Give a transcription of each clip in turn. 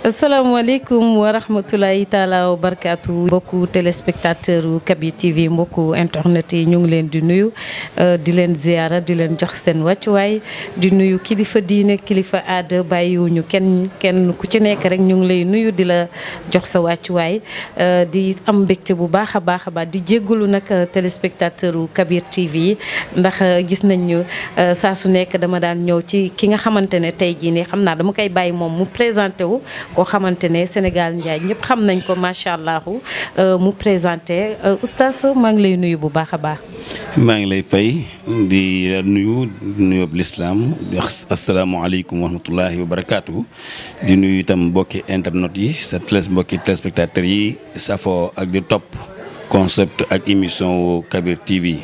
asalaamaaleykum wa rahmatulahi taala wa barakaatu mbokku téléspectateur Kabir TV mbokku internet yi ñu ngi leen di nuyu di leen ziara di leen jox seen wàccuwaay di nuyu kilifa diine kilifa aada bàyyiwuñu kenn ku ci nekk rek ñu ngi lay nuyu di la jox sa wàccuwaay di am mbégte bu baax a baax di jéggalu nag téléspectateur Kabir TV yi ndax gis nañu saa su nekk dama daan ñëw ci ki nga xamante ne tey jii nii xam naa dama koy bàyyi moom mu présenté wu. koo xamante ne Sénégal Ndiaye ñëpp xam nañ ko macha allah mu présenté oustaz maa ngi lay nuyu bu baax a baax. maa ngi lay fay di nuyu nuyoob lislaam di wax asalaamaaleykum wa rahmatullahi wa barakaatu. di nuyu itam mbokki internet yi mbokki téléspectateurs yi safoo ak di topp concept ak émission wu Kabir TV.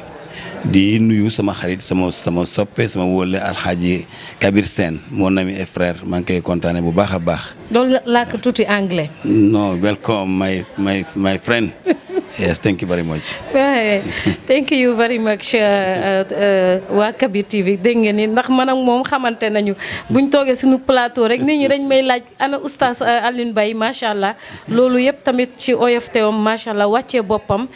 di nuyu sama xarit sama soppe sama wóole alxaaji Kabir Sène mon ami et frère maa ngi koy kontaane bu baax a baax. loolu làkk tuuti anglais. no welcome my friend. Yes, thank you very much. Thank you very much waa Kabir TV dégg ngeen ni ndax man ak moom xamante nañu buñ toogee suñu plateau rek nit ñi dañ may laaj ana oustaz Alioune Mbaye macha allah loolu yëpp tamit ci oyofteewam macha allah wàccee boppam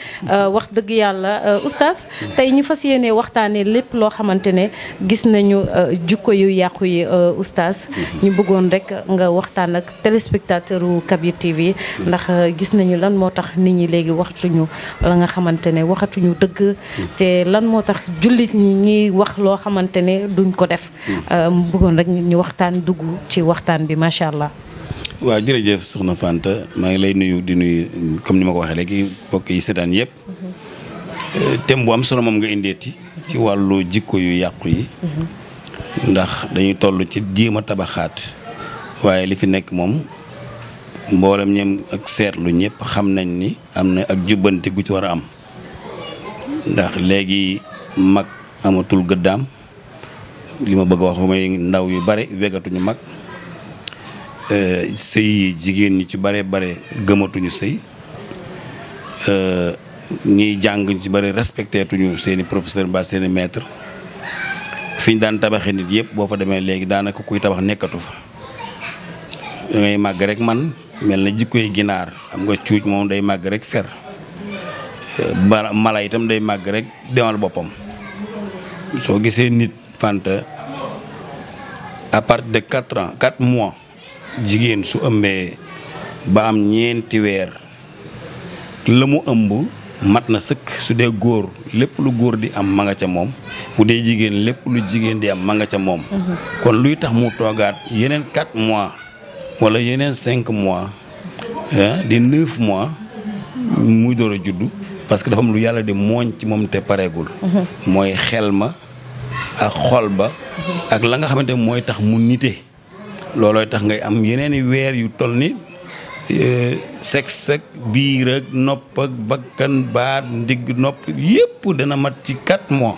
wax dëgg yàlla oustaz tey ñu fas yéenee waxtaanee lépp loo xamante ne gis nañu jukko yu yàqu yi oustaz ñu bëggoon rek nga waxtaan ak téléspectateur u Kabir TV ndax gis nañu lan moo tax nit ñi léegi waxtuñu la nga xamante ne waxatuñu dëgg te lan moo tax jullit ñi ñuy wax loo xamante ne duñ ko def bëggoon rek ñu waxtaan dugg ci waxtaan bi macha allah. waaw jërëjëf soxna Fanta maa ngi lay nuyu di nuyu comme ni ma ko waxee léegi mbokk yi seetaan yëpp thème bu am solo moom nga indeeti ci wàllu jikko yu yàqu yi ndax dañuy toll ci jéem a tabaxaat waaye li fi nekk moom mboolem ñem ak seetlu ñëpp xam nañ ni am na ak jubbante gu ci war a am ndax léegi mag amatul gëddaam li ma bëgg a wax mooy ndaw yu bare wegatuñu mag sëy yi jigéen ñi ci bare gëmatuñu sëy ñiy jàng ci bare respecté tuñu seeni professeur mbaa seeni maître fi ñu daan tabaxee nit yëpp boo fa demee léegi daanaka kuy tabax nekkatu fa da ngay màgg rek man mel na jikkoy ginaar xam nga cuuj moom day màgg rek fer mala itam day màgg rek demal boppam soo gisee nit Fanta à partir de 4 mois jigéen su ëmbee ba am 4 weer la mu ëmb mat na sëkk su dee góor lépp lu góor di am ma nga ca moom bu dee jigéen lépp lu jigéen di am ma nga ca moom kon luy tax mu toogaat yeneen 4 mois wala yeneen 5 mois di 9 mois muy door a juddu parce que dafa am lu yàlla di mooñ ci moom te pareegul mooy xel ma ak xol ba ak la nga xamante mooy tax mu nite loolooy tax ngay am yeneen i weer yu toll ni sexe ak biir ak nopp ak bakkan baat ndigg nopp yépp dana mat ci 4 mois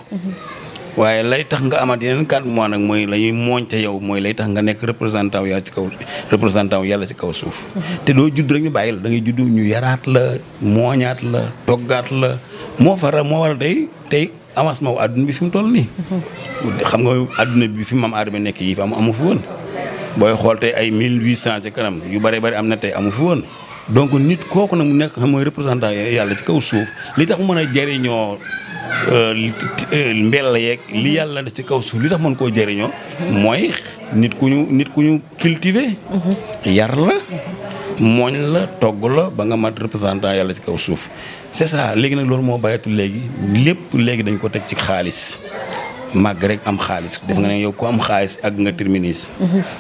waaye lay tax nga amaat yeneen 4 mois nag mooy la ñuy mooñ te yow mooy lay tax nga nekk représentant yàlla ci kaw suuf te doo judd rek ñu bàyyi la da ngay judd ñu yaraat la mooñaat la toggaat la moo war a tey avancement wu àdduna bi fi mu toll nii xam nga àdduna bi fi maam Aadama nekk yi fi amu fi woon booy xool tey ay 1800 ci kanam yu bari am na tey amu fi woon donc nit kooku nag mu nekk xam mooy représentant yàlla ci kaw suuf li tax mu mën a jëriñoo mbell yeeg li yàlla def ci kaw suuf li tax mën koo jëriñoo mooy nit ku ñu cultiver yar la mooñ la togg la ba nga mat représentant yàlla ci kaw suuf c'est ça léegi nag loolu moo bareetul léegi lépp léegi dañ ko teg ci xaalis màgg rek am xaalis def nga ne yow ku am xaalis ak nga terminis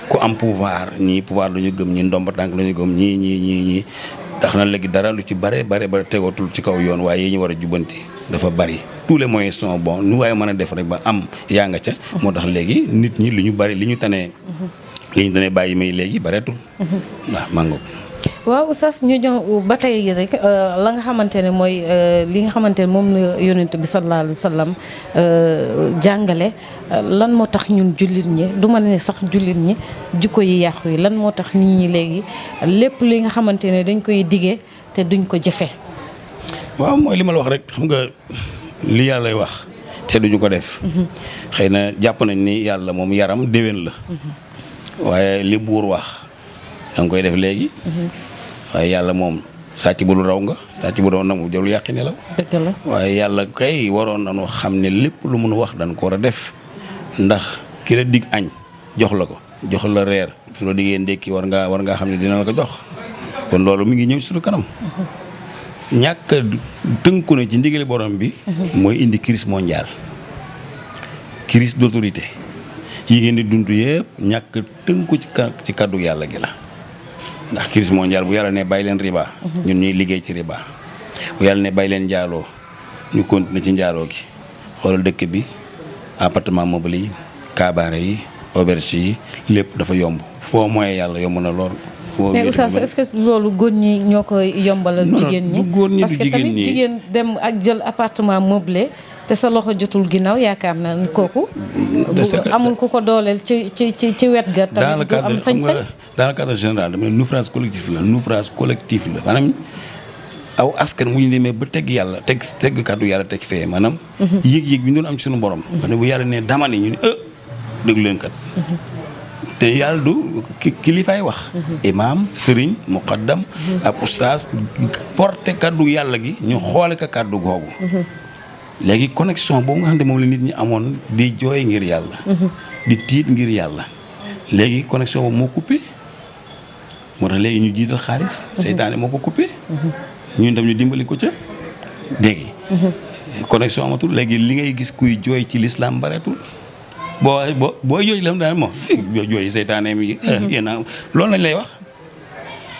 ku am pouvoir ñii pouvoir la ñu gëm ñii ndomba tànk la ñu gëm ñii tax na léegi dara lu ci bare tegatul ci kaw yoon waaye yi ñu war a jubbanti dafa bari tous les moyens sont bons nu waaye mën a def rek ba am yaa nga ca moo tax léegi nit ñi li ñu tanee bàyyi may léegi bareetul waaw mango waaw oustaz ñu ñëw ba tey rek la nga xamante ne mooy li nga xamante ne moom la yonent bi sallallahu alayhi wa sallam jàngale lan moo tax ñun jullit ñi du ma ne sax jullit ñi jikko yi yàqu yi lan moo tax nit ñi léegi lépp li nga xamante ne dañ koy digee te duñ ko jëfe waaw mooy li ma la wax rek xam nga li yàlla wax te duñu ko def xëy na jàpp nañ ni yàlla moom yaram déwén la waaye li buur wax da nga koy def léegi. waaye yàlla moom sàcc bu lu raw nga sàcc bu raw nag mu jëlu yàqi ne la. dëgg la waaye yàlla kay waroon nañu xam ne lépp lu mun wax dañ ko war a def ndax ki la dig añ jox la ko jox la reer su la diggee ndékki war ngaa xam ne dina la ko jox kon loolu mi ngi ñëw ci suñu kanam. ñàkk tënku na ci ndigali borom bi. mooy indi crise mondiale crise d'autorité yi ngeen di dund yëpp ñàkk tënku ci kàddu yàlla gi la. ndax crise mondiale bu yàlla ne bàyyi leen riba. ñun ñuy liggéey ci riba. bu yàlla ne bàyyi leen njaaloo ñu continuer ci njaaloo gi xoolal dëkk bi appartement meublé yi kabaare yi auberge yi lépp dafa yomb foo mooy yàlla yomb na lool. mais Oustaz est-ce que loolu góor ñi ñoo koy yombalal jigéen ñi góor ñi du parce que tamit jigéen dem ak jël appartement meublé te sa loxo jotul ginnaaw yaakaar na ni kooku amul ku ko dooleel ci wet ga tamit du am sañ-sañ. dans le cadre général dama ne naufrage collectif la maanaam aw askan mu ñu demee ba teg yàlla teg kàddu yàlla teg fee maanaam yéeg-yéeg bi ñu doon am ci suñu borom xam ne bu yàlla ne dama ne ñu ne déglu leen kat te yàlla du kilifaay wax imaam sëriñ muqaddam ab oustaz porté kàddu yàlla gi ñu xoole ko kàddu googu léegi connexion boobu nga xam ne moom la nit ñi amoon di jooy ngir yàlla di tiit ngir yàlla léegi connexion boobu moo coupé moo tax léegi ñu jiital xaalis seytaane moo ko coupé ñun tam ñu dimbali ko ca dégg connexion amatul léegi li ngay gis kuy jooy ci l'islam bareetul boo jooy lam daal moom jooy seytaane mi yéen loolu lañ lay wax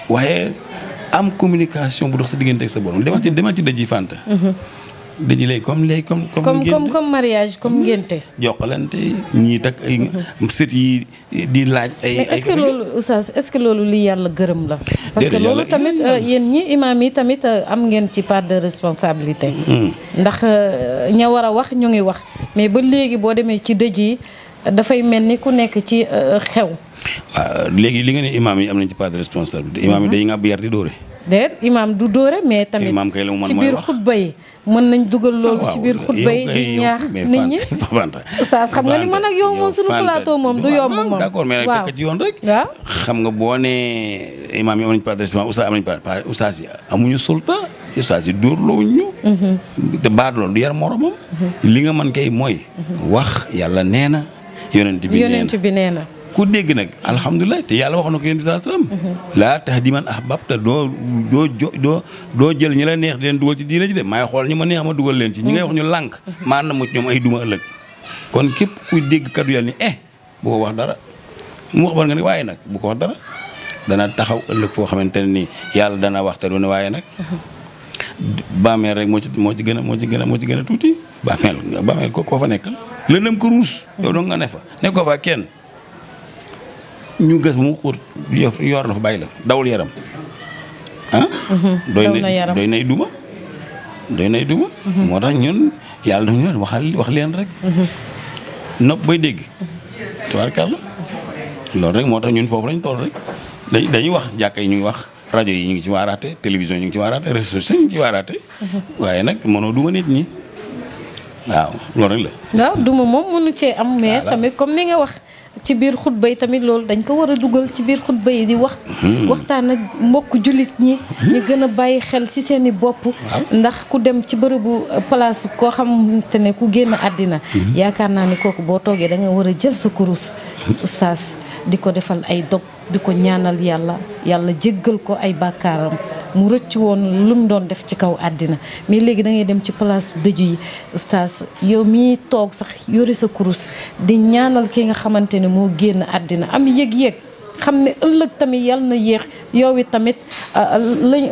waaye am communication bu dox sa diggante ak sa borom demal ci dëj yi Fanta dëj léegi comme mariage comme ngénte jokkalante ñii tak ay sët yi di laaj ay mais est-ce que loolu Oustaz est-ce que loolu li yàlla gërëm la parce que loolu tamit yéen ñi imaam yi tamit am ngeen ci part de responsabilité ndax ña war a wax ñu ngi wax mais ba léegi boo demee ci dëj yi dafay mel ni ku nekk ci xew waaw léegi li nga ne imaam yi am nañ ci part de responsabilité imaam yi day ngàbb yar di dóore déet imaam du dóore mais tamit ci biir xutba yi mën nañ dugal loolu ci biir xutba yi di ñaax nit ñi Oustaz xam nga ni man ak yow moom suñu plateau moom du yomb moom d'accord mais nag tekk ci yoon rek waaw xam nga boo nee imaam yi am nañ part de responsabilité Oustaz am nañ part Oustaz yi amuñu sulta Oustaz yi dóorloo ñu te baat loolu du yar moromam li nga mën kay mooy wax yàlla nee na yonent bi nee na ku dégg nag alhamdulilah te yàlla wax na ko yonent bi sallallahu alayhi wasallam laa tahdi man ahbabta doo jël ñi la neex di leen dugal ci diina ji de maay xool ñi ma neex ma dugal leen ci ñi ngay wax ñu lànk maa na mu ñoom ay duma ëllëg kon képp ku dégg kaddu yàlla ni bu ko wax dara mu wax ba nga ne waaye nag bu ko wax dara dana taxaw ëllëg foo xamante ne nii yàlla dana wax te du ne waaye nag bàmmeel rek moo ci gën a tuuti bàmmeel koo fa nekkal lëndëm ko ruus yow dong nga ne fa nekkoo fa kenn ñu gas mu xóot yor la fa bàyyi la dawul yaram doy nay duma moo tax ñun yàlla dafa ñu wax leen rek nopp bay dégg tubaarkàlla loolu rek moo tax ñun foofu lañ toll rek dañuy wax jàkka yi ñu ngi wax rajo yi ñu ngi ci waaraate télévision ñu ngi ci waaraate réseaux sociaux ñu ngi ci waaraate waaye nag mënoo duma nit ñi waaw loolu rek la waaw duma moom mënu cee am mais tamit comme ni nga wax ci biir xutba yi tamit loolu dañ ko war a dugal ci biir xutba yi di waxtaan ak mbokk jullit ñi ñu gën a bàyyi xel ci seeni bopp ndax ku dem ci bërëbu place koo xamante ne ku génn àddina yaakaar naa ni kooku boo toogee da nga war a jël sa kurus Oustaz di ko defal ay dog di ko ñaanal yàlla jéggal ko ay bàkkaaram mu rëcc woon lu mu doon def ci kaw àddina mais léegi da ngay dem ci place dëju yi Oustaz yow mii toog sax yore sa kurus di ñaanal ki nga xamante ne moo génn àddina am yëg-yëg xam ne ëllëg tamit yàlla na yéex yow it tamit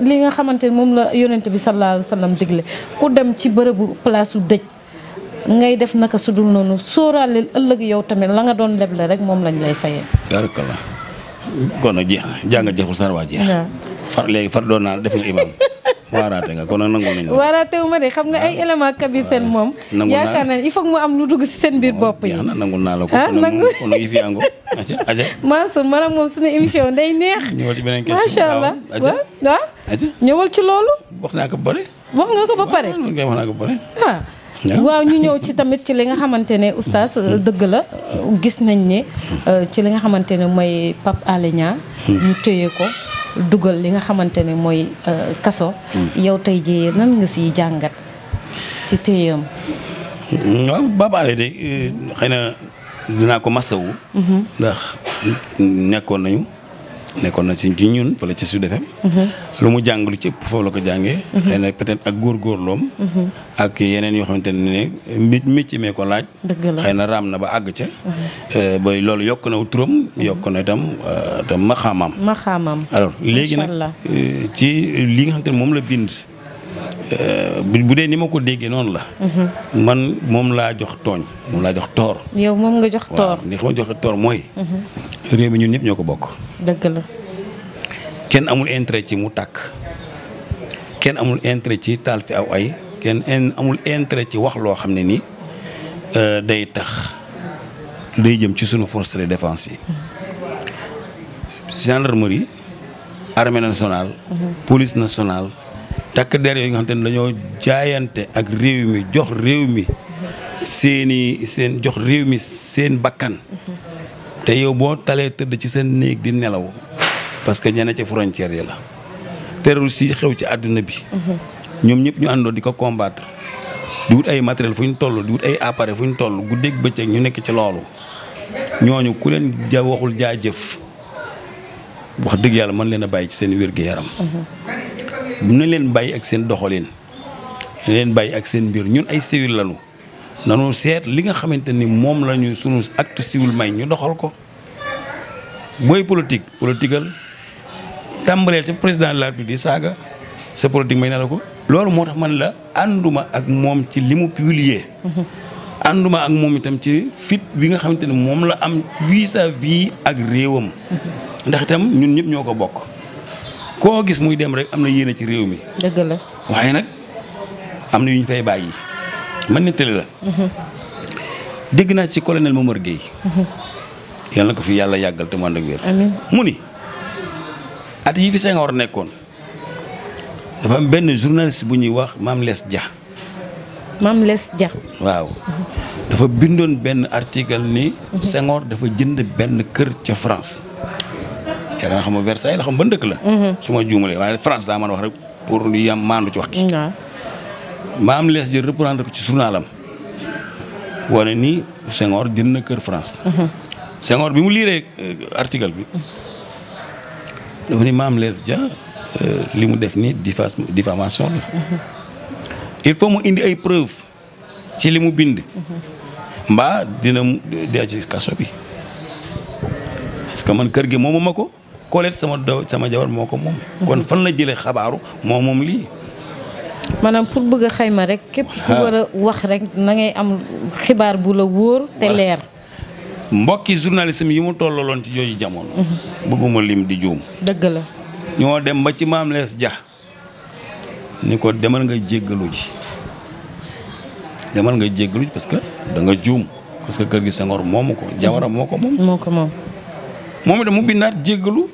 li nga xamante ne moom la yonent bi sallallahu alayhi wa sallam digle ku dem ci bërëbu place su dëj ngay def naka su dul noonu sóoraaleel ëllëg yow tamit la nga doon leble rek moom lañ lay fayee. barakallah kon nag jeex na jàngat jeexul sar waa jeex. léegi far doon naa def nga imam waaraate nga kon nag nangu nañ la. waaraate wu ma de xam nga ay élément kabi seen moom. yaakaar naa il faut que mu am lu dugg si seen biir bopp yi. nangul naa la ko kon nag yi fi àngo aja Mansour maanaam moom suñu émission day neex. ñëwal ci beneen question macha allah waaw ñëwal ci loolu. wax naa ko ba pare. wax nga ko ba pare. wax naa ko ba pare. waaw ñu ñëw ci tamit ci li nga xamante ne oustaz dëgg la gis nañ ne ci li nga xamante ne mooy Pape Alé Niang ñu téye ko dugal li nga xamante ne mooy kaso yow tey jii nan nga siy jàngat ci téyam. waaw Pape Alé de xëy na dinaa ko masawu ndax nekkoon na ci ñun fële ci Sud FM lu mu jàng lu ci ëpp foofu la ko jàngee xëy na peut-être ak góorgóorloom ak yeneen yoo xamante ne métier mee ko laaj xëy na raam na ba àgg ca ba loolu yokk na turam yokk na itam maxaamam alors léegi nag ci li nga xamante ne moom la bind bu dee ni ma ko déggee noonu la man moom laa jox tooñ moom laa jox toor yow moom nga jox toor li ma jox toor mooy réew mi ñun ñëpp ñoo ko bokk dëgg la kenn amul intérêt ci mu tàkk kenn amul intérêt ci taal fi aw ay kenn amul intérêt ci wax loo xam ne ni day tax day jëm ci sunu force de défense yi gendarmerie armée nationale police nationale takk der yooyu nga xam te ne dañoo jaayante ak réew mi jox réew mi jox réew mi seen bakkan te yow boo talee tëdd ci seen néeg di nelaw parce que ñene ci frontière yi la terroriste yi xew ci àdduna bi ñoom ñëpp ñu àndoo di ko combattre di wut ay matériel fu ñu toll di wut ay appareil fu ñu toll guddeeg bëccëg ñu nekk ci loolu ñooñu ku leen waxul jaajëf wax dëgg yàlla mën leen a bàyyi ci seen wér-gu-yaram bu na leen bàyyi ak seen doxalin leen bàyyi ak seen mbir ñun ay civil lañu nanu seet li nga xamante ni moom la ñu sunu acte civil may ñu doxal ko booy politiqueal tàmbaleel ca président de la République di saaga sa politique may na la ko loolu moo tax man la ànduma ak moom ci li mu publier ànduma ak moom itam ci fit bi nga xamante ni moom la am vis-à-vis ak réewam ndax itam ñun ñëpp ñoo ko bokk koo gis muy dem rek am na yéene ci réew mi dëgg la waaye nag am na yu ñu fay bàyyi man nettali la dégg naa ci colonel Momar Gueye yàlla na ko fi yàlla yàggal te mu ànd ak wér mu ni at yi fi Senghor nekkoon dafa am benn journaliste bu ñuy wax Mame Less Dia waaw dafa bindoon benn article ni Senghor dafa jënd benn kër ca France yaakaar naa xam nga Versailles la xam ban dëkk la su ma juumalee waaye France daa mën a wax rek pour yam maandu ci wax ki Mame Less Dia reprendre ko ci journalam wane ni Senghor jënd na kër France Senghor bi mu liiree article bi dafa ni Mame Less Dia li mu def ni diffamation la il faut mu indi ay preuve ci li mu bind mbaa dina dee ci kaso bi parce que man kër gi moomu ma ko Colette sama jabar moo ko moom kon fan la jëlee xabaaru moom lii maanaam pour bëgg a xayma rek képp ku war a wax rek na ngay am xibaar bu la wóor te leer mbokki journaliste yi mu tollaloon ci jooju jamono bëgguma lim di juum dëgg la ñoo dem ba ci Mame Less Dia ni ko demal nga jéggalu ji parce que da nga juum parce que kër gi Senghor moomu ko jawaram moo ko moom itam mu bindaat jéggalu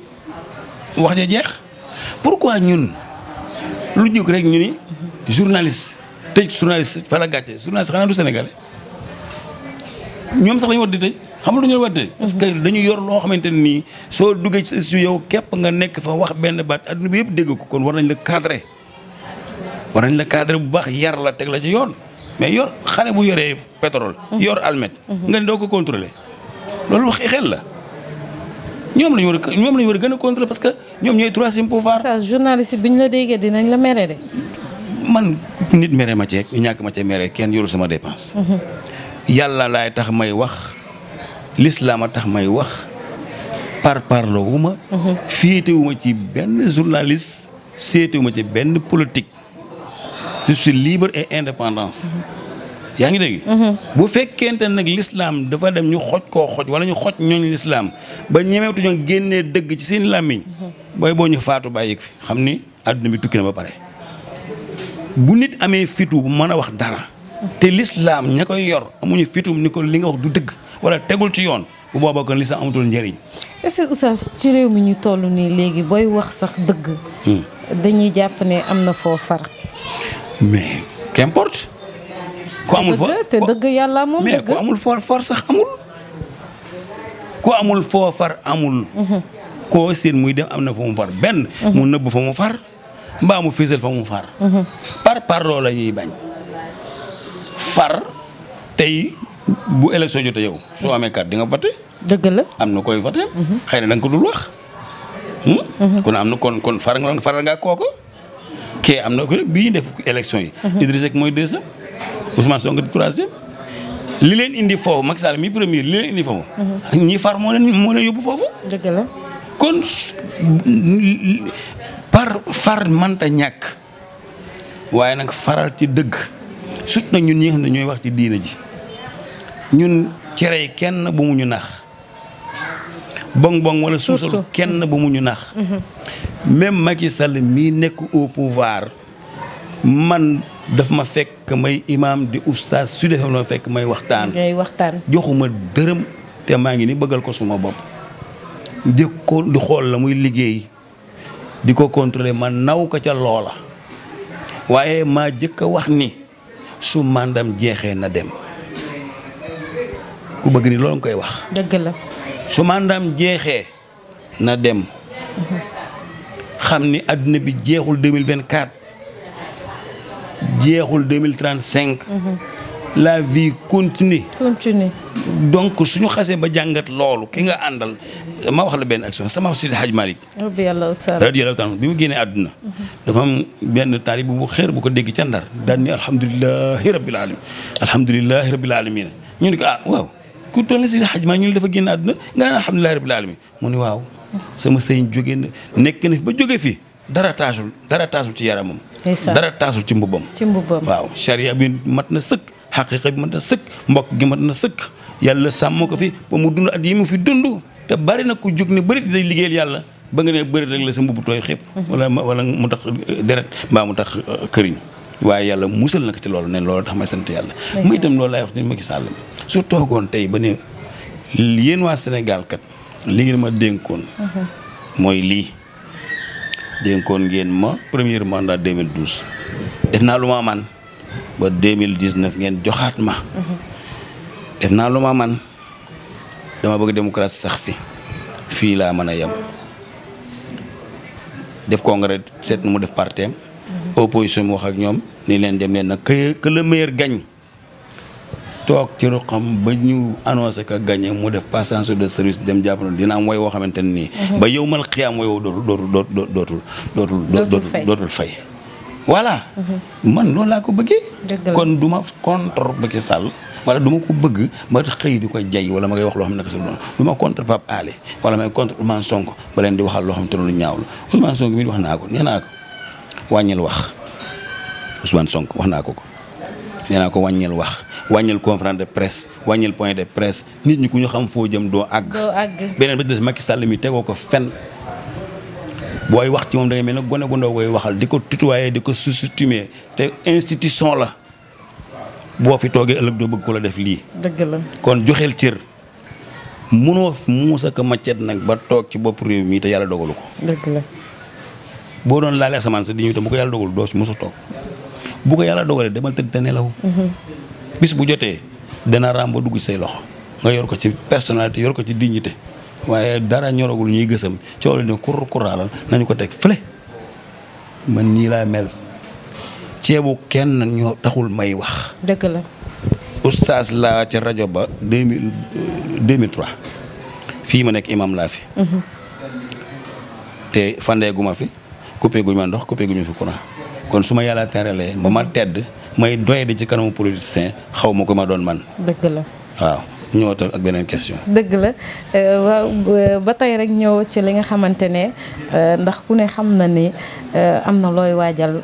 wax ja jeex pourquoi ñun lu jóg rek ñu ni journaliste tëj journaliste fa la gàcce journaliste xanaa du sénégalais ñoom sax lañu war di tëj xam nga lu ñu war di tëj parce que dañu yor loo xamante ne nii soo duggee ci studio yow képp nga nekk fa wax benn baat adduna bi yëpp dégg ko kon war nañ la cadré bu baax yar la teg la ci yoon mais yor xale bu yoree pétrole yor almet nga ne doo ko contrôler loolu wax xel la ñoom lañu war a gën a contrôler parce que ñoom ñooy troisième pouvoir. sa journaliste bi ñu la déggee dinañ la mere de. man nit mere ma ceeg ñàkk ma cee mere kenn yorul sama dépense. yàlla laay tax may wax l'islam a tax may wax parparloo wu ma. féetewu ma ci benn journaliste féetewu ma ci benn politique. je suis libre et indépendance. yaa ngi dégg. bu fekkente nag l'islam dafa dem ñu xoj wala ñu xoj ñooñu l'islam ba ñemeetu ñoo génnee dëgg ci seen làmmiñ booy boo ñu faatu bàyyi fi xam ni àdduna bi tukki na ba pare. bu nit amee fitu bu mën a wax dara te l'islam ña koy yor amuñu fitum ni ko li nga wax du dëgg wala tegul ci yoon bu boobaa kon l'islam amatul njëriñ. est-ce que oustaz ci réew mi ñu toll nii léegi booy wax sax dëgg. dañuy jàpp ne am na foo far. mais qu'importe ku amul foo te dëgg yàlla moom mais dëgg. ku amul foo far sax amul. ku amul foo far amul. koo seen muy dem am na fa mu far benn. mu nëbb fa mu far mbaa mu féesal fa mu far. par loolu la ñuy bañ. far tey bu élection jotee yow soo amee carte di nga voté. dëgg la. am na koy voté. xëy na da nga ko dul wax. kon am na kon faral ngaa kooku. kee am na ko bii ñu def élection yi. Idrissa Seck mooy deuxième. Ousmane Sonko di troisième. li leen indi foofu Macky Sall mi premier li leen indi foofu. ñi far moo leen yóbbu foofu. dëgg la. kon far mënta ñàkk waaye nag faral ci dëgg surtout nag ñun ñi nga xam ne ñooy wax ci diina ji ñun cere kenn bu mu ñu nax bong wala suusal kenn bu mu ñu nax. même Macky Sall mii nekk au pouvoir man daf ma fekk may imam di oustaz su defee ma fekk may waxtaan. ngay waxtaan. joxuma dërëm te maa ngi ni bëggal ko suma bopp. di xool la muy liggéey di ko contrôler ma naw ko ca loola waaye maa jëkk a wax ni su mandam jeexee na dem ku bëgg ni loolu nga koy wax. dëgg la. su mandam jeexee na dem xam ni adduna bi jeexul 2024 jeexul 2035. la vie continue. donc suñu xasee ba jàngat loolu ki nga àndal ma wax la benn action sama Seydi Hadj Malick radiyallahu ta'ala bi mu génnee àdduna dafa am benn taalib bu xeer bu ko dégg ca Ndar daal ni alhamdulilahi rabbil alamin alhamdulilahi rabbil alamin ñu ne ko waaw ku toll ni Seydi Hadj Malick ñu ne dafa génn àdduna nga naan alhamdulilahi rabbil alamin mu ni waaw sama sëñ jóge na nekk na fi ba jóge fi dara taasul ci yaramam dara taasul ci mbubbam waaw charia bi mat na sëkk xaqiqa bi mat na sëkk mbokk gi mat na sëkk yàlla sàmm ko fi ba mu dund at yi mu fi dund te bari na ku jóg ne bëri day liggéeyal yàlla ba nga ne bëri rek la sa mbubb tooy xepp wala mu tax deret mbaa mu tax këriñ waaye yàlla musal na ko ci loolu ne loolu tax may sant yàlla muy itam loolu laay wax ni Macky Sall su toogoon tey ba ne yéen waa Sénégal kat li ngeen ma dénkoon mooy lii dénkoon ngeen ma premier mandat 2012 def naa lu ma man ba 2019 ngeen joxaat ma def naa lu ma man dama bëgg démocratie sax fii laa mën a yem def congrès seet nu mu def parteem opposition mu wax ak ñoom ni leen dem leen nag que le meilleur gagne toog ci ruqam ba ñu annoncé que gagné mu def passation de service dem jàpp na dina am woy woo xamante ne nii ba yow mal xiyaam woy woo dootul fay voilà man loolu laa ko bëggee kon du ma contre Macky Sall wala du ma ko bëgg ma xëy di ko jay wala ma koy wax loo xam ne que du ma contre Pape Alé wala may contre Ousmane Sonko ba leen di waxal loo xam te ne lu ñaaw la Ousmane Sonko mi wax naa ko nee naa ko wàññil wax Ousmane Sonko wax naa ko nee naa ko wàññil wax wàññil conférence de presse wàññil point de presse nit ñi ku ñu xam foo jëm doo àgg beneen ba des Macky Sall mi tegoo ko fen booy wax ci moom da ngay mel ne gone gu ndaw koy waxal di ko tutoyer di ko sous-estimer te institution la boo fi toogee ëllëg doo bëgg ko la def lii. dëgg la kon joxeel cër munoo muusa ko maccet nag ba toog ci bopp réew mi te yàlla dogalu ko. dëgg la boo doon laalee asamaan sa di ñëw te bu ko yàlla dogalu doo ci musa toog bu ko yàlla dogalee demal tëdd te nelaw. bis bu jotee dana raam ba dugg ci say loxo nga yor ko ci personnalité yor ko ci dignité. waaye dara ñoragul ñuy gësam coow la ne kuraalal nañu ko teg fële man nii laa mel ceebu kenn ñoo taxul may wax. dëgg la. oustaz laa ca rajo ba 2003 fii ma nekk imam laa fi. te fandeegu ma fi coupé guñu ma ndox coupé guñu fi courant kon su ma yàlla teralee ba ma tedd may doye di ci kanamu politicien xaw ma ko ma doon man. dëgg la waaw. ñëwatal ak beneen question. dëgg la waaw ba tey rek ñëw ci li nga xamante ne ndax ku ne xam na ni am na looy waajal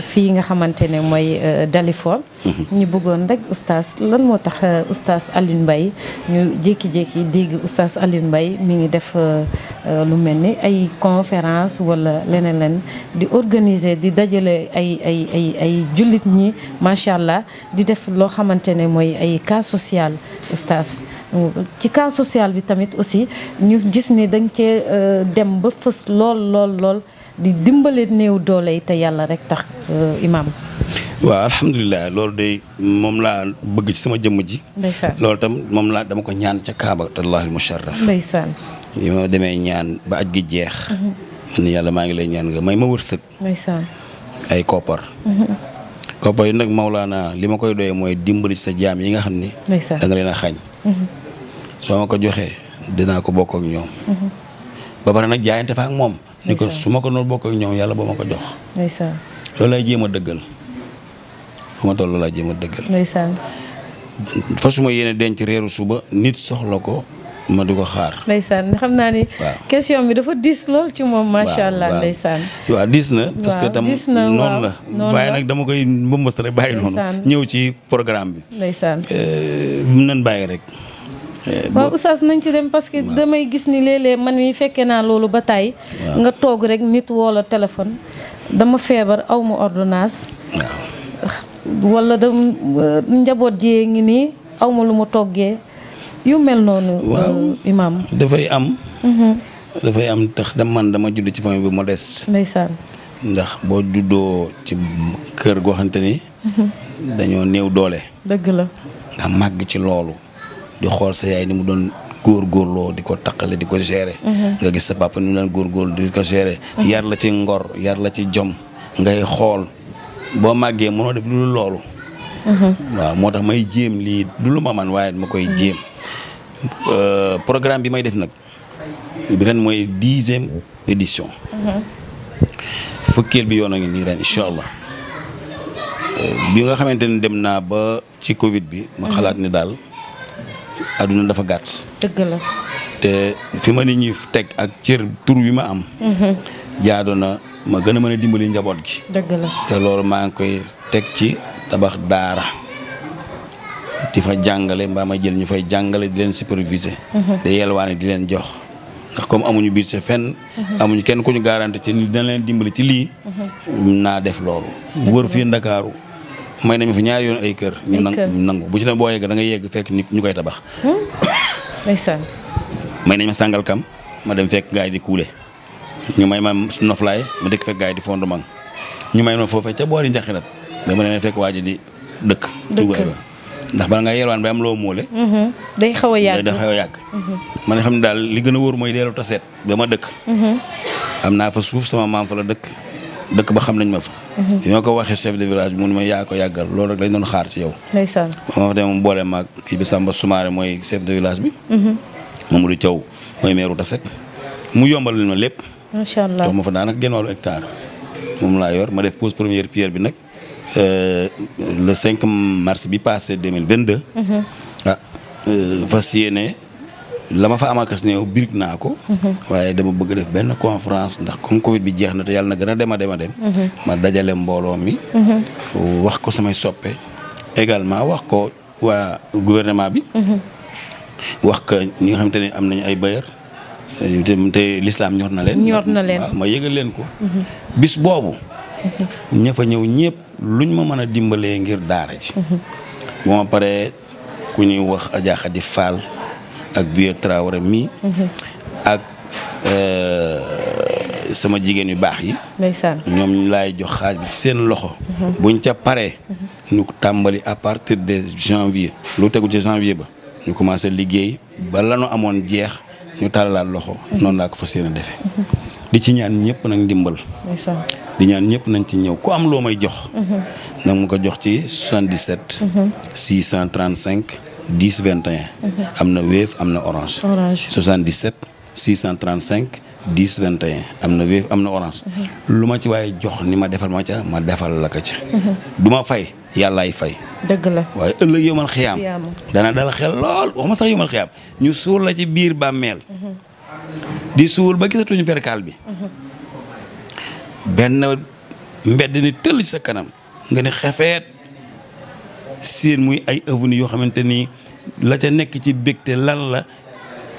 fii nga xamante ne mooy Dalifort. ñu bëggoon rek oustaz lan moo tax oustaz Alioune Mbaye ñu jékki-jékki dégg oustaz Alioune Mbaye mi ngi def lu mel ni ay conférence wala leneen di organiser di dajale ay jullit ñi macha allah di def loo xamante ne mooy ay cas social. oustaz ci cas social bi tamit aussi ñu gis ni dañ cee dem ba fës lool di dimbale néew doole yi te yàlla rek tax imam waaw alhamdulilah loolu de moom laa bëgg ci sama jëmm ji. ndeysaan loolu tam moom laa dama ko ñaan ca Kaabatullahil musharraf. ndeysaan. yi ma demee ñaan ba aj gi jeex. man yàlla maa ngi lay ñaan nga may ma wërsëg. ndeysaan. ay koppar. koppar yi nag Mawlaana li ma koy doyee mooy dimbali sa jaam yi nga xam ni. ndeysaan da nga leen a xañ. soo ma ko joxee dinaa ko bokk ak ñoom. ba pare nag jaayante fa ak moom. ni ko su ma ko noonu bokk ak ñoom yàlla ba ma ko jox. ndeysaan. loolu lay jéem a dëggal fu ma toll loolu lay jéem a dëggal. ndeysaan. fa su ma yéene denc reeru suba nit soxla ko ma di ko xaar. ndeysaan xam naa ni. waaw question bi dafa diis lool ci moom. macha allah waaw ndeysaan. waaw diis na. parce que tam diis na noonu la. noonu waaye la. nag dama koy mbëmbës rek bàyyi noonu. Ndeysaan. ñëw ci programme bi. ndeysaan. mun nañ bàyyi rek. waaw oustaz nañ ci dem parce que damay gis ni léeg-léeg man mi fekkee naa loolu ba tàyyi nga toog rek nit woo la téléphone dama feebar aw ma ordonnance. wala njaboot jiyee ngi nii aw ma lu ma toggee yu mel noonu. waaw imaam. dafay am. dafay am tax dama judd ci famille bi modeste. ndeysaan. ndax boo juddoo ci kër goo xamante ni. dañoo néew doole. dëgg la. nga màgg ci loolu. di xool sa yaay ni mu doon góorgóorloo di ko taqale di ko gérer. nga gis sa papa ni mu doon góorgóorlu di ko gérer. yar la ci ngor yar la ci jom. ngay xool boo màggee mënoo def lu loolu. waaw moo tax may jéem lii du lu ma man waaye ma koy jéem. programme bi may def nag bi ren mooy 10e édition. fukkeel bi yoon a ngi nii ren incha allah. bi nga xamante ni dem naa ba ci Covid bi. ma xalaat ni daal. aduna dafa gàtt. dëgg la. te fi ma nit ñi teg ak cër tur wi ma am. jaadu na ma gën a mën a dimbali njaboot gi. dëgg la. te loolu maa ngi koy teg ci tabax daara. di fa jàngale mbaa ma jël ñu fay jàngale di leen superviser. de yelwaane di leen jox. ndax comme amuñu biir c'est fenn. amuñu kenn ku ñu garanti ci ni dina leen dimbali ci lii. naa def loolu. wër fii Ndakaaru. may nañu fi ñaari yoon ay kër. ñu nangu bu ci ne boo yegg da nga yegg fekk nit ñu koy tabax. ndeysaan. may nañ ma sàngal kam ma dem fekk gaay di kuule. ñu may ma noflaay ma dëkk fekk gaay di fondement. ñu may ma foofee ca boori njaxirat dama demee fekk waa ji di dëkk. ndax bala nga yelwaan ba am loo muule. day xaw a yàgg day xaw a yàgg. man nga xam ne daal li gën a wóor mooy deelu taseet ba ma dëkk. am naa fa suuf sama maam fa la dëkk ba xam nañ ma fa. bi ma ko waxee chef de village bi mu ne ma yaa ko yàggal loolu rek lañ doon xaar ci yow. ndeysaan. ma wax dama boole maag kii bi Samba Soumaré mooy chef de village bi. Mamadou Thiaw mooy maire Tasset. mu yombal leen ma lépp. macha allah toog ma fa daanaka genn wàllu hectare. moom laa yor ma def pose première pierre bi nag le 5 mars bi passé 2022. Fas yéene la ma fa amakas ne birig naa ko. waaye dama bëgg def benn conférence ndax comme Covid bi jeex na te yàlla na gën a dem a dem. ma dajale mbooloo mi. wax ko samay soppe. également wax ko waa gouvernement bi. wax ko ñi nga xamante ne am nañu ay bailleur te l'islam ñor na leen. waaw ma yëgal leen ko. bis boobu. ña fa ñëw ñëpp luñ ma mën a dimbalee ngir daara ji. bu ma paree ku ñuy wax Adja Khady Fall ak Vieux Traoré mi ak sama jigéen yu baax yi. ndeysaan. ñoom ñu laay jox xaaj bi ci seen loxo. buñ ca paree. ñu tàmbali à partir de janvier. lu tegu ci janvier ba. ñu commencé liggéey ba la nu amoon jeex ñu tàllalaat loxo. noonu laa ko fas yéene defee. di ci ñaan ñëpp nag ndimbal. di ñaan ñëpp nañ ci ñëw ku am loo may jox. nag mu ko jox ci 77. 635 10 21. am na Wave am na Orange. 77 635 10 21 am na Wave am na Orange. lu ma ci waaye jox ni ma defal ma ca ma defal la ko ca. du ma fay yàllaay fay. dëgg la waaye ëllëg yomal xiyaam. dana dal xel lool wax ma sax yomal xiyaam ñu suur la ci biir bàmmeel. di suul ba gisatuñu perkaal bi. benn mbedd ni tëll ci sa kanam nga ne xefeet seen muy ay avenue yoo xamante ni la ca nekk ci bégte lan la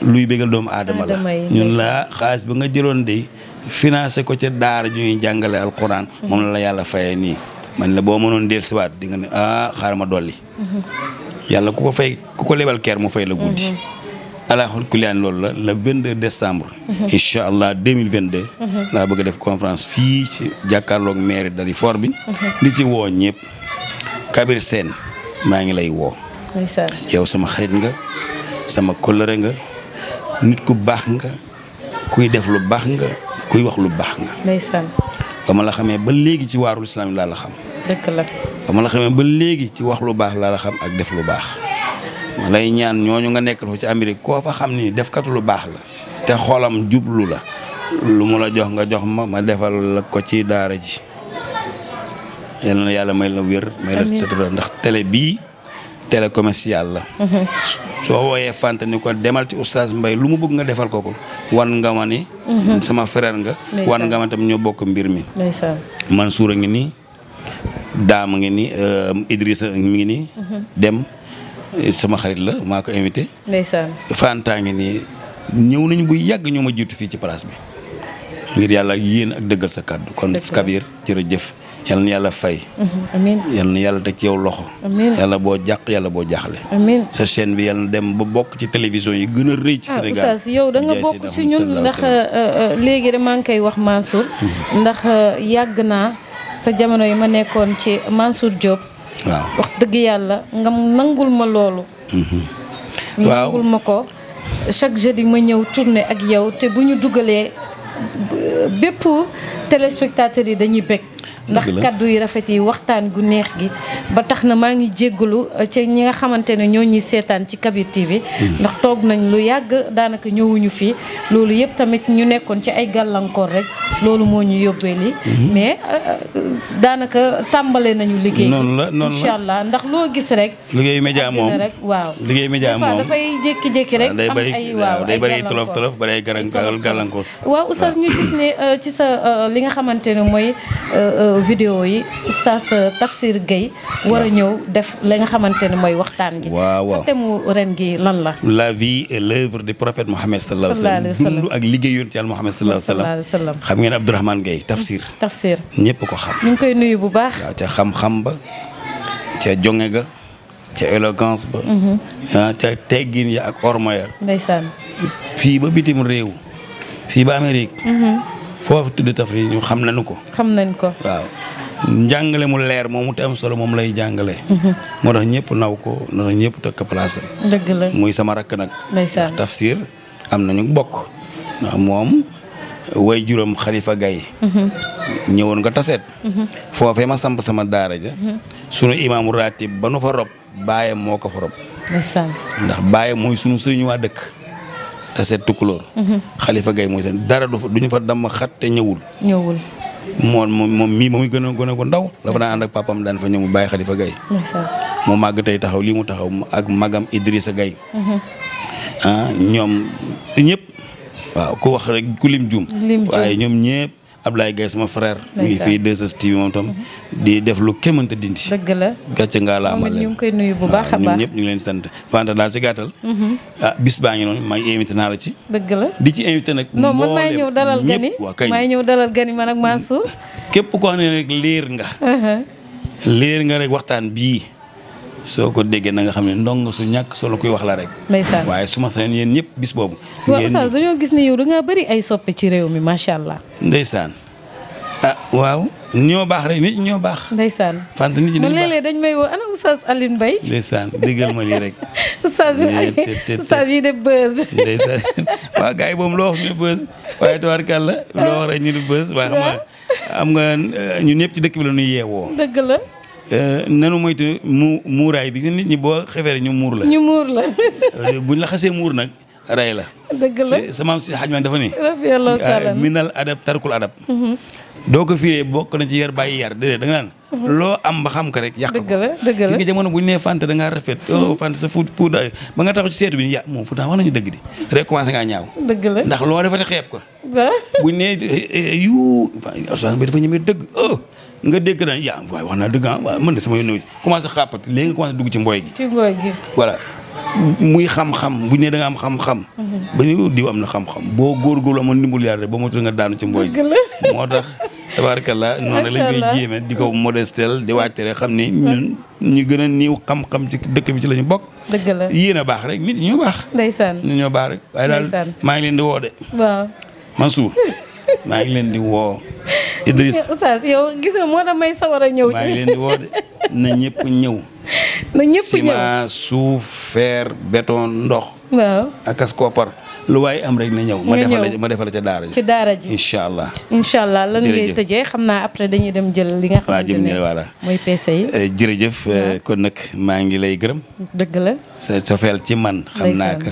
luy bégal doomu aadama la ñun la xaalis ba nga jëloon de financé ko ca daara ju ñuy jàngale alxuraan moom la yàlla fayee nii man la boo mënoon del siwaat di nga ne xaaral ma dolli. yàlla ku ko lebal keer mu fay la guddi. alaaxul kuliyaan loolu la le 22 décembre. incha allah 2022. laa bëgg a def conférence fii ci jàkkaarloog mairie Dalifort bi. di ci woo ñëpp Kabir Sène maa ngi lay woo. ndeysaan. yow sama xarit nga sama kóllëre nga nit ku baax nga kuy def lu baax nga kuy wax lu baax nga. ndeysaan. ba ma la xamee ba léegi ci waarul islam laa la xam. dëgg la. ba ma la xamee ba léegi ci wax lu baax laa la xam ak def lu baax ma lay ñaan ñooñu nga nekkal fa ci Amérique koo fa xam ni defkatu lu baax la te xoolam jublu la lu mu la jox nga jox ma defal la ko ci daara ji yal na yàlla may la wér may la sutura ndax télé bii télé commercial la soo wooyee Fanta ni ko demal ci oustaz Mbaye lu mu bëgg nga defal ko wan nga ma ni sama frère nga wan nga ma tam ñoo bokk mbir mi Mansour a ngi nii Daama ngi nii Idrissa mi ngi nii dem sama xarit la maa ko invité Fanta ngi nii ñëw nañu bu yàgg ñoo ma jiitu fii ci place bi ngir yàlla yéen ak dëggal sa kàddu kon Kabir jërëjëf yal na yàlla fay. amiin yal na yàlla teg ci yow loxo. amiin yàlla boo jàq yàlla boo jaaxle. amiin sa chaîne bi yàlla na dem ba bokk ci télévision yi gën a rëy ci Sénégal. Oustaz yow da nga bokk ci ñun ndax léegi de maa ngi koy wax Mansour. ndax yàgg naa sa jamono yi ma nekkoon ci Mansour Diop. waaw wax dëgg yàlla nga nangul ma loolu. waaw nangul ma ko chaque jeudi ma ñëw tourner ak yow te bu ñu dugalee bépp téléspectateurs yi dañuy bëgg. ndax kaddu yi rafet yi waxtaan gu neex gi ba tax na maa ngi jéggalu ci ñi nga xamante ne ñoo ñuy seetaan ci Kabir TV ndax toog nañ lu yàgg daanaka ñëwuñu fii loolu yëpp tamit ñu nekkoon ci ay gàllankoor rek loolu moo ñu yóbbee li mais daanaka tàmbale nañu liggéey noonu la incha allah ndax loo gis rek liggéey média moom rek waaw liggéey média moom dafay jékki-jékki rek am ay waaw day bëri tolof bëri ay gàllankoor waaw oustaz ñu gis ne ci sa li nga xamante ne mooy vidéo yi oustaz Tafsir Gueye war a ñëw def la nga xamante ne mooy waxtaan gi. waaw sa thème ren gi lan la. la vie et l'œuvre du prophète Mohammed sallallahu alayhi wa sallam dund ak liggéey yonent Yàlla Mohammed sallallahu alayhi wa sallam xam ngeen Abdourahmane Gueye Tafsir. Tafsir ñëpp ko xam. ñu ngi koy nuyu bu baax. waaw ca xam-xam ba ca jonge ga ca élégance ba. ca teggin ya ak orma ya. ndeysaan. fii ba bitim réew fii ba Amérique. foofu tudd Tafsir ñu xam nañu ko. xam nañ ko. waaw njàngale mu leer moomu te am solo moom lay jàngale. moo tax ñëpp naw ko moo tax ñëpp teg ko place am. dëgg la muy sama rakk nag. ndeysaan Tafsir am nañu bokk. ndax moom way juróom Khalifa Gaye ñëwoon nga taseet. foofee ma samp sama daara ja. sunu imaamu ratib ba nu fa rob baayam moo ko fa rob. ndeysaan. ndax baayam mooy sunu sëriñu waa dëkk. taseet tukkulóor. Khalifa Gaye mooy seen dara duñu fa damm xat te ñëwul. moom mii muy gën a gu ndaw dafa daan ànd ak papam daan fa ñëw mu bàyyi Khalifa Gaye mu màgg tey taxaw lii mu taxaw ak magam Idrissa Gaye ñoom ñëpp waaw ku wax rek ku lim juum waaye ñoom ñëpp Ablaye Gaye sama frère mi ngi fii 2STV moom tam di def lu kémante dindi dëgg la gàcce ngaa laa ma leen ñu ngi koy nuyu bu baax a baax ñun ñëpp ñu ngi leen sant Fanta daal ci gàttal bis baa ngi noonu maa ngi invité naa la ci dëgg la di ci invité nag non man maay ñëw dalal gani maay ñëw dalal gani man ak Mansour képp ko xam ne rek liir nga rek waxtaan bii soo ko déggee na nga xam ne ndongo su ñàkk solo kuy wax la rek. ndeysaan waaye su ma sañoon yéen ñëpp bis boobu. waaw Oustaz dañoo gis ne yow da ngaa bëri ay soppe ci réew mi macha allah. ndeysaan waaw ñoo baax rek nit ñoo baax. ndeysaan Fanta nit ñi dañu baax léeg-léeg dañ may woo ana Oustaz Alioune Mbaye. ndeysaan déggal ma lii rek. Oustaz yi def buzz. ndeysaan waaw gars yi moom loo wax ñu ne buzz waaye tabarkàlla loo wax rek ñu ne buzz waaye xam nga ñun ñëpp ci dëkk bi la ñuy yeewoo. dëgg la. nanu moytu muuraay bi nit ñi boo xefee ñu muur la. ñu muur la. buñ la xasee muur nag rey la. dëgg la sama si xaj ma dafa ni. rabiyallahu taala minal adab tarkul adab. doo ko firee bokk na ci yar bàyyi yar déedéet da nga naan. loo am ba xam ko rek yàq ko. dëgg la dëgg la gis nga jamono bu ñu nee Fanta da ngaa rafet. Fanta sa pour ba nga taxaw ci seetu bi ya moom pourtant wax nañu dëgg di rek commencé ngaa ñaaw. dëgg la ndax loo defati xeeb ko. waaw buñ nee Oustaz bi dafa ñemee dëgg nga dégg na yaa waaye wax naa dëgg waaw man de sama yoon commencé xàppat léegi nga commencé dugg ci mbooy gi. ci mbooy gi. voilà muy xam-xam bu ñu nee da nga am xam-xam. ba ñu diw am na xam-xam boo góorgóorlu amoon ndimbal yàlla ba motul nga daanu ci mbooy gi. moo tax tabaarkalla noonu lañ koy jéeme di ko modestel di wàcce rek xam ni ñun ñu gën a niiw xam-xam ci dëkk bi ci la ñu bokk. dëgg la yéen a baax rek nit ñi ñoo baax. ndeysaan nit ñoo baax rek. waaye daal maa ngi leen di woo de. waaw Mansour maa ngi leen di woo. Idriss Oustaz yow gis nga moo tax may sawar a ñëw ci. maa ngi leen di woo de na ñëpp ñëw. na ñëpp ñëw ciment suuf fer béton ndox. waaw ak as koppar lu waaye am rek na ñëw. ma defal la ca daara ji. ci daara ji incha allah. incha allah lan ngay tëjee xam naa après dañuy dem jël li nga xamante ne voilà mooy PC yi. jërëjëf kon nag maa ngi lay gërëm. dëgg la. sa sofeel ci man. xam naa ko.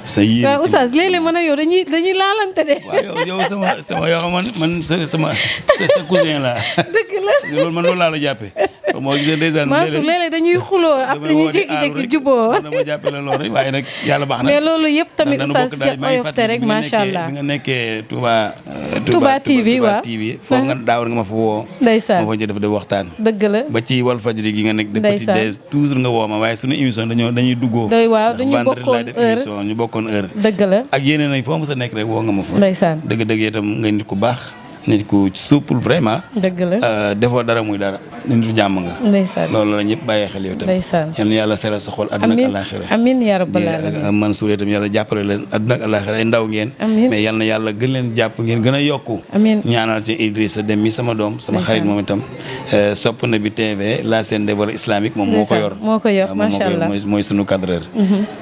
sa yéen waaw Oustaz léeg-léeg man ak yow dañuy laalante de. waaw yow sama yoo xam man sa cousin la. dëgg la loolu man loolu laa la jàppee. moo gisee ndeysaan léeg-léeg dañuy xuloo après ñu jékki-jékki juboo. dama jàppee la loolu rek waaye nag yàlla baax na. mais loolu yëpp tamit Oustaz ci oyofte rek macha allah. bi nga nekkee Touba TV waaw foofu nga daawar nga ma fa woo. ndeysaan ma fa jël def waxtaan. dëgg la ba ci Walfadjri gi nga nekk. ndeysaan toujours nga woo ma waaye suñu émission dañuy duggoo. waaw dañuy bokkoon heure ñu bokkoon heure. dëgg la ak yeneen ay foo mu sa nekk rek woo nga ma fa. ndeysaan dëgg-dëgg itam nga nit ku baax. nit ku souple vraiment. dëgg la defoo dara muy dara. nit ku jàmm nga. ndeysaan loolu la ñëpp bàyyee xel yow tam. ndeysaan yal na yàlla seral sa xol àdduna ak àllaaxira. amiin yaa rabbal aalamiin. Mansour itam yàlla jàppale leen àdduna ak àllaaxira ay ndaw ngeen. amiin mais yal na yàlla gën leen jàpp ngeen gën a yokku. amiin ñaanal ci Idrissa Dem mi sama doom. sama xarit moom itam. sopp na bi TV la scène développement islamique moom moo ko yor. moo ko yor macha allah mooy sunu cadreur.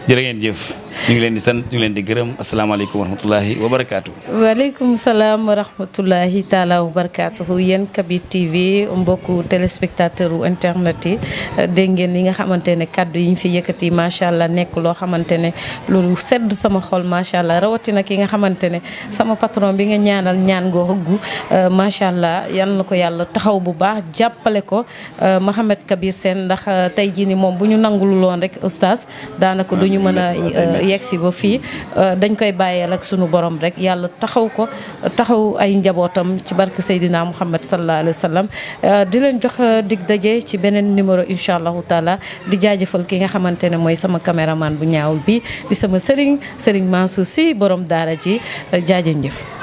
jërë ngeen jëf. ñu ngi leen di sant ñu ngi leen di gërëm asalaamaaleykum wa rahmatulahi wa barakaatu. waaleykum salaam wa rahmatulahi taala wa barakaatu. yéen Kabir TV mbokku téléspectateur u internet yi dégg ngeen li nga xamante ne kaddu yi ñu fi yëkkati macha allah nekk loo xamante ne loolu sedd sama xol macha allah rawatina ki nga xamante ne sama patron bi nga ñaanal ñaan ngoo hëggu macha allah yal na ko yàlla taxaw bu baax jàppale ko Mouhamed Kabir Sène ndax tey jii ni moom bu ñu nangulu loon rek oustaz daanaka du ñu mën a yegsi ba fii dañ koy bàyyeel ak sunu borom rek yàlla taxaw ko taxaw ay njabootam ci barke Seydina Mouhamed sallallahu alayhi wa sallam di leen jox dig daje ci beneen numéro incha allahu taala di jaajëfal ki nga xamante ne mooy sama caméraman bu ñaawul bi di sama sëriñ Mansour Sy borom daara ji jaajëf.